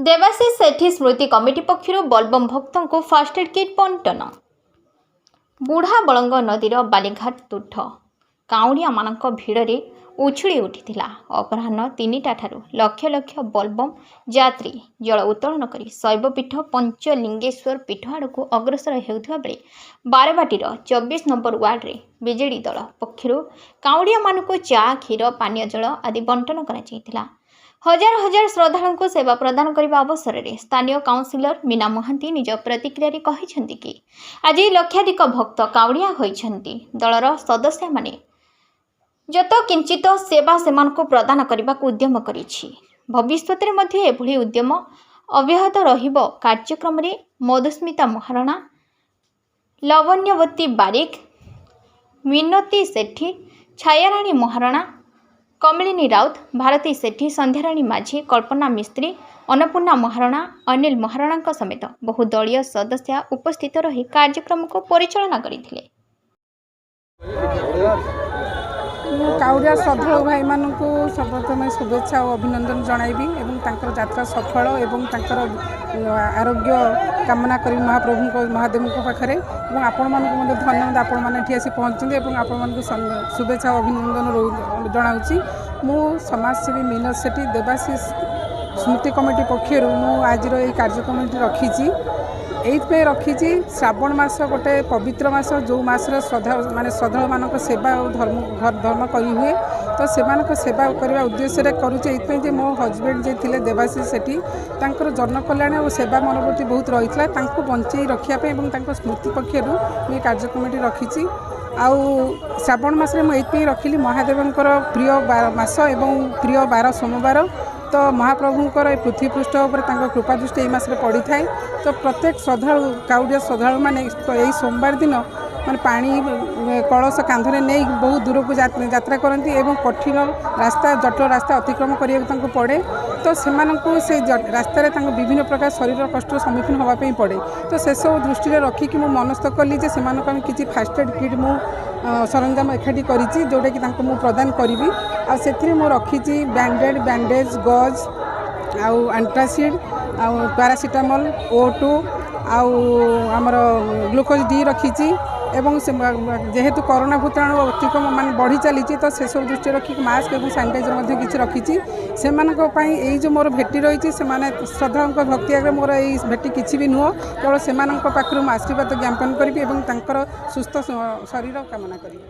ଦେବାଶିଷ ସେଠୀ ସ୍ମୃତି committee ପକ୍ଷରୁ ବୋଲବମ୍ ଭକ୍ତଙ୍କୁ first aid kit ବଣ୍ଟନ। ବୁଢ଼ାବଳଙ୍ଗ ନଦୀର ବାଲିଘାଟ ତୁଠ କାଉଁଡ଼ିଆମାନଙ୍କ ଭିଡ଼ରେ ଉଛୁଳି ଉଠିଥିଲା। ଅପରାହ୍ନ 3ଟା ଠାରୁ ଲକ୍ଷ ଲକ୍ଷ ବୋଲବମ୍ ଯାତ୍ରୀ ଜଳ ଉତ୍ତୋଳନ କରି ଶୈବପୀଠ ପଞ୍ଚଲିଙ୍ଗେଶ୍ୱର ପୀଠ ଆଡ଼କୁ ଅଗ୍ରସର ହେଉଥିବା ବେଳେ ବାରବାଟୀର 24 ନମ୍ବର ୱାର୍ଡରେ ବିଜେଡି ଦଳ ପକ୍ଷରୁ କାଉଁଡ଼ିଆମାନଙ୍କୁ ଚା, କ୍ଷୀର, ପାନୀୟ ଜଳ ଆଦି ବଣ୍ଟନ କରାଯାଇଥିଲା। ହଜାର ହଜାର ଶ୍ରଦ୍ଧାଳୁଙ୍କୁ ସେବା ପ୍ରଦାନ କରିବା ଅବସରରେ ସ୍ଥାନୀୟ କାଉନସିଲର ମୀନା ମହାନ୍ତି ନିଜ ପ୍ରତିକ୍ରିୟାରେ କହିଛନ୍ତି କି, ଆଜି ଲକ୍ଷାଧିକ ଭକ୍ତ କାଉଡ଼ିଆ ହୋଇଛନ୍ତି। ଦଳର ସଦସ୍ୟମାନେ ଯତ କିଞ୍ଚିତ ସେବା ସେମାନଙ୍କୁ ପ୍ରଦାନ କରିବାକୁ ଉଦ୍ୟମ କରିଛି। ଭବିଷ୍ୟତରେ ମଧ୍ୟ ଏଭଳି ଉଦ୍ୟମ ଅବ୍ୟାହତ ରହିବ। କାର୍ଯ୍ୟକ୍ରମରେ ମଧୁସ୍ମିତା ମହାରଣା, ଲବଣ୍ୟବତୀ ବାରିକ, ମିନତୀ ସେଠୀ, ଛାୟାରାଣୀ ମହାରଣା, କମଳିନୀ ରାଉତ, ଭାରତୀ ସେଠୀ, ସନ୍ଧ୍ୟାରାଣୀ ମାଝୀ, କଳ୍ପନା ମିସ୍ତ୍ରୀ, ଅନ୍ନପୂର୍ଣ୍ଣା ମହାରଣା, ଅନିଲ ମହାରଣାଙ୍କ ସମେତ ବହୁ ଦଳୀୟ ସଦସ୍ୟ ଉପସ୍ଥିତ ରହି କାର୍ଯ୍ୟକ୍ରମକୁ ପରିଚାଳନା କରିଥିଲେ। ମୁଁ କାଉଡ଼ିଆ ଶ୍ରଦ୍ଧାଳୁ ଭାଇମାନଙ୍କୁ ସର୍ବପ୍ରଥମେ ଶୁଭେଚ୍ଛା ଓ ଅଭିନନ୍ଦନ ଜଣାଇବି ଏବଂ ତାଙ୍କର ଯାତ୍ରା ସଫଳ ଏବଂ ତାଙ୍କର ଆରୋଗ୍ୟ କାମନା କରିବି ମହାପ୍ରଭୁଙ୍କ, ମହାଦେବଙ୍କ ପାଖରେ। ଏବଂ ଆପଣମାନଙ୍କୁ ମଧ୍ୟ ଧନ୍ୟବାଦ, ଆପଣମାନେ ଏଠି ଆସି ପହଞ୍ଚିଛନ୍ତି ଏବଂ ଆପଣମାନଙ୍କୁ ଶୁଭେଚ୍ଛା ଓ ଅଭିନନ୍ଦନ ଜଣାଉଛି। ମୁଁ ସମାଜସେବୀ ମିନତ ସେଠୀ, ଦେବାଶିଷ ସ୍ମୃତି କମିଟି ପକ୍ଷରୁ ମୁଁ ଆଜିର ଏଇ କାର୍ଯ୍ୟକ୍ରମଟି ରଖିଛି। ଏଇଥିପାଇଁ ରଖିଛି, ଶ୍ରାବଣ ମାସ ଗୋଟେ ପବିତ୍ର ମାସ, ଯେଉଁ ମାସରେ ଶ୍ରଦ୍ଧା ମାନେ ଶ୍ରଦ୍ଧାଳୁମାନଙ୍କ ସେବା ଆଉ ଧର୍ମ କରିହୁଏ। ତ ସେମାନଙ୍କ ସେବା କରିବା ଉଦ୍ଦେଶ୍ୟରେ କରୁଛି। ଏଇଥିପାଇଁ ଯେ ମୋ ହଜବେଣ୍ଡ ଯିଏ ଥିଲେ ଦେବାଶିଷ ସେଠୀ, ତାଙ୍କର ଜନକଲ୍ୟାଣ ଓ ସେବା ମନୋବୃତ୍ତି ବହୁତ ରହିଥିଲା। ତାଙ୍କୁ ବଞ୍ଚେଇ ରଖିବା ପାଇଁ ଏବଂ ତାଙ୍କ ସ୍ମୃତି ପକ୍ଷରୁ ମୁଁ ଏ କାର୍ଯ୍ୟକ୍ରମଟି ରଖିଛି। ଆଉ ଶ୍ରାବଣ ମାସରେ ମୁଁ ଏଇଥିପାଇଁ ରଖିଲି, ମହାଦେବଙ୍କର ପ୍ରିୟ ମାସ ଏବଂ ପ୍ରିୟ ବାର ସୋମବାର। ତ ମହାପ୍ରଭୁଙ୍କର ଏ ପୃଥିବୀ ପୃଷ୍ଠ ଉପରେ ତାଙ୍କ କୃପା ଦୃଷ୍ଟି ଏଇ ମାସରେ ପଡ଼ିଥାଏ। ତ ପ୍ରତ୍ୟେକ ଶ୍ରଦ୍ଧାଳୁ, କାଉଡ଼ିଆ ଶ୍ରଦ୍ଧାଳୁମାନେ ଏଇ ସୋମବାର ଦିନ ମାନେ ପାଣି କଳସ କାନ୍ଧରେ ନେଇ ବହୁ ଦୂରକୁ ଯାତ୍ରା କରନ୍ତି ଏବଂ କଠିନ ରାସ୍ତା, ଜଟିଳ ରାସ୍ତା ଅତିକ୍ରମ କରିବାକୁ ତାଙ୍କୁ ପଡ଼େ। ତ ସେମାନଙ୍କୁ ସେ ରାସ୍ତାରେ ତାଙ୍କୁ ବିଭିନ୍ନ ପ୍ରକାର ଶରୀର କଷ୍ଟର ସମ୍ମୁଖୀନ ହେବା ପାଇଁ ପଡ଼େ। ତ ସେସବୁ ଦୃଷ୍ଟିରେ ରଖିକି ମୁଁ ମନସ୍ଥ କଲି ଯେ ସେମାନଙ୍କ ପାଇଁ କିଛି ଫାଷ୍ଟ ଏଡ଼୍ କିଟ୍ ମୁଁ ସରଞ୍ଜାମ ଏକାଠି କରିଛି, ଯେଉଁଟାକି ତାଙ୍କୁ ମୁଁ ପ୍ରଦାନ କରିବି। ଆଉ ସେଥିରେ ମୁଁ ରଖିଛି ବ୍ୟାଣ୍ଡେଡ଼, ବ୍ୟାଣ୍ଡେଜ୍, ଗଜ୍ ଆଉ ଆଣ୍ଟାସିଡ଼୍ ଆଉ ପାରାସିଟାମଲ୍, ଓ2 ଆଉ ଆମର ଗ୍ଲୁକୋଜ୍ ଡି ରଖିଛି। ଏବଂ ସେ ଯେହେତୁ କରୋନା ଭୂତାଣୁ ଅତିକ୍ରମ ମାନେ ବଢ଼ି ଚାଲିଛି, ତ ସେସବୁ ଦୃଷ୍ଟିରେ ରଖିକି ମାସ୍କ ଏବଂ ସାନିଟାଇଜର୍ ମଧ୍ୟ କିଛି ରଖିଛି ସେମାନଙ୍କ ପାଇଁ। ଏଇ ଯେଉଁ ମୋର ଭେଟି ରହିଛି, ସେମାନେ ଶ୍ରଦ୍ଧାଳୁଙ୍କ ଭକ୍ତି ଆଗରେ ମୋର ଏଇ ଭେଟି କିଛି ବି ନୁହଁ। କେବଳ ସେମାନଙ୍କ ପାଖରୁ ମୁଁ ଆଶୀର୍ବାଦ ଜ୍ଞାପନ କରିବି ଏବଂ ତାଙ୍କର ସୁସ୍ଥ ଶରୀର କାମନା କରିବି।